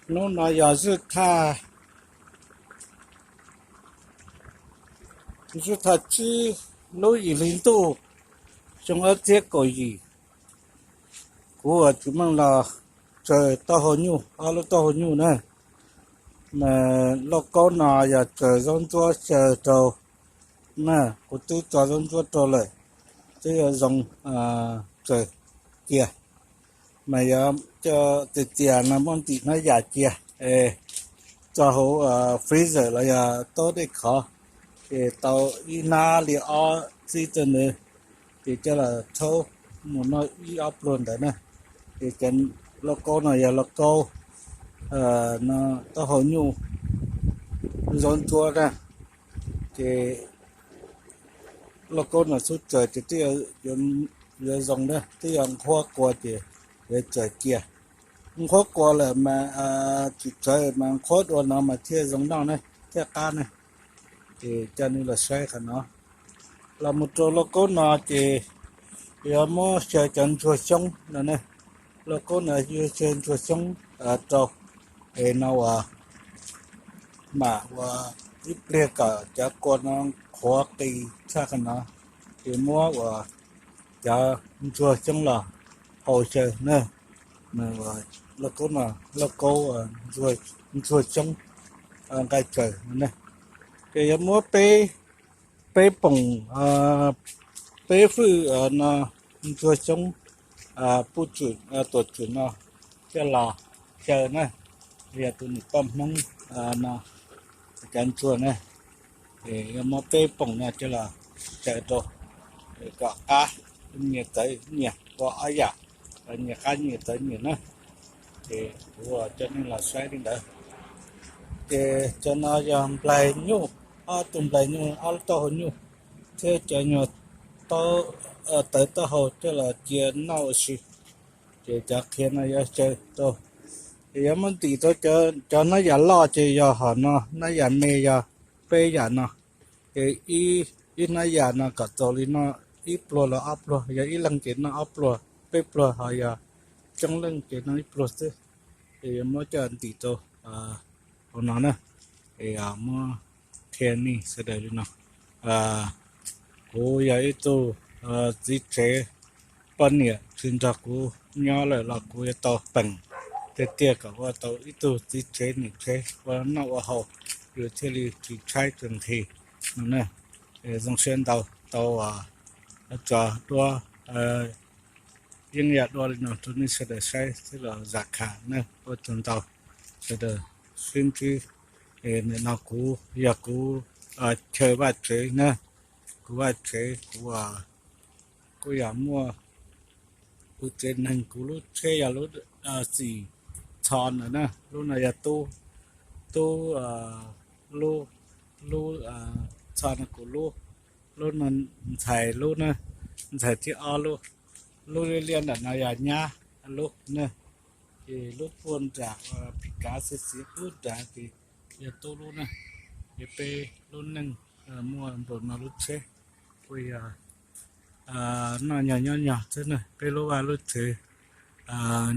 Hnub no yog zwj thaj, zwj thaj tsib lub yim hli ntuj xyoo ob txhiab kaum yim. Kuv ua tsis meej los tsaws taub hau nyuj, ob lub taub hau nyuj na. Lauj kaub no yog tsaws zaub ntsuab xyaw rau na, kuv twb tso zaub ntsuab rau lawm, twb yuav zoo tsaws cia. Mas yog coj tias tias no muab ntim hnab yam cia, tso hauv freezer los yog taub dej khov, ces tau ib hnab li ob txib tawm ntawd, ces coj los rhaub mus noj ib ob pluag ntawd na. Ces cov lauj kaub no yog lauj kaub no taub hau nyuj zaub ntsuab na. Ces lauj kaub no xub tsaws ces twb yuav zoo na, twb yuav nqhuab qua ces yuav tsaws cia. Nqhuab qua lawm mas tsis tsaws mas nqhuab dua no mas thiaj zoo noj na, thiaj qab na. Ces coj nej los saib qhov no. Los mus rau lauj kaub no ces yuav muab xyaw cov ntsuag xyoob no ne. Lauj kaub no yuav xyaw ntsuag xyoob rau, es no uas mam ua ib pliag kom cov kua no qhuav qis tshaj qhov no, ces muab uas cov ntsuag xyoob los hau xyaw na. Lauj kaub no lauj kaub ntsuag xyoob nqaij tsaws no ne. Ces yuav muab peb, peb poom, peb fwj no ntsuag xyoob puj tswm tuam tswm no coj los xyaw na. Yog tus niam poj Hmoob no cov ntsuag na, es yuav muab peb poom no coj los xyaw rau kom qab, nyias txawv nyias ua ob yam, nyias qab nyias txawv nyias na. Ces kuv coj nej los saib li ntawd. Ces cov no yog nplaig nyuj, ob tug nplaig nyuj, ob lub taub hau nyuj, thiab cov nyuag tawv taub hau coj los cia noj ua si. Ces cov qhiav no yuav xyaw rau, ces yuav muab ntim rau cov hnab yam loj ces yog hom no, hnab yam me yog peb yam no. Ces ib hnab yam no kom txaus li noj ib pluag los ob pluag, yog ib leeg ces noj ob pluag peb pluag, ho yog coob leej ces noj ib pluag xwb. Ces yuav muab coj ntim rau hauv no na. Es muab qhia nej sawv daws li no, kuv yog ib tug txiv tsev poj niam tsis nrog kuv nyob lawm los kuv yuav tau peem tiag tiag kom ua tau ib tug txiv tsev niam tsev ua noj ua haus, yus thiaj li tsis tshaib tsis nqhis no na. Zoo siab ntau tau tso duab yeeb yam dua li no rau nej sawv daws saib thiab los zam kham na. Ua tsaug ntau sawv daws sib ntsib. Nim no kuv yog kuv chaw vaj tsev na, kuv vaj tsev kuv kuj yog muaj kuv tsev neeg, kuv lub tsheb yog lub xim txho ntawd na, lub no yog tub, tub, lub, lub txho no kuv lub, lub no ntxhais lub na, ntxhais thib ob lub, lub liab liab ntawm no yog nyab lub na. Ces lub puag nram phim kav xiav xiav puag nrad ces yog tub lub na. Ces peb lub neej muaj npaum no lub tsheb, kuj yog noj nyog nyob nyog xwb na, peb lub vaj lub tsev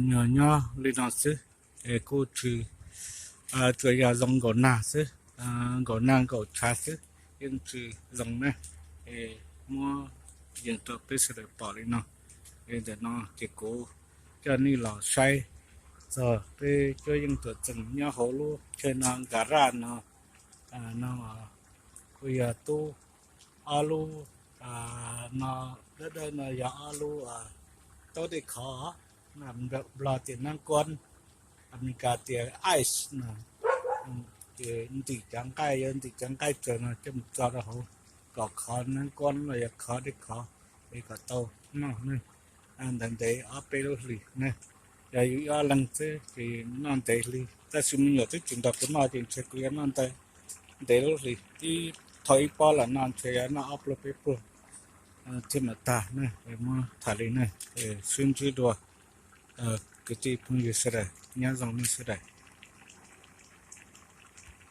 nyog nyob li no xwb. Es kuj tsis, tsuas yog zoo nkaum nag xwb, nkaum nag nkaum tshav xwb, yeej tsis zoo na. Es muab yees rau peb sawv daws pom li no. Es ntawm no ces kuv coj nej los saib txog peb cuab yeej tuam txeem nyob hauv lub chaw no, nkas raj no, no kuj yog tub ob lub, no dawb dawb no yog ob lub taub dej khov, Nplog tias nab kuab, Amelikas tias ice no. Ces ntim cov nqaij, yuav ntim cov nqaij tsaws no coj mus tso rau hauv kom khov nab kuab los yog khov dej khov, es kom tau noj ne. Ntev ntev ob peb lub hlis ne. Yog yus ib ob leeg xwb ces noj ntev hli, tab sis me nyuam twb tsis nrog kuv noj ces ntshe kuv yuav noj ntev lub hlis, ib thaum ib pob los no ntshe yuav noj ob pluag peb pluag thiaj mam tag ne. Muab tham li ne, sib ntsib dua kwv tij phooj ywg sawv daws, nyob zoo nej sawv daws.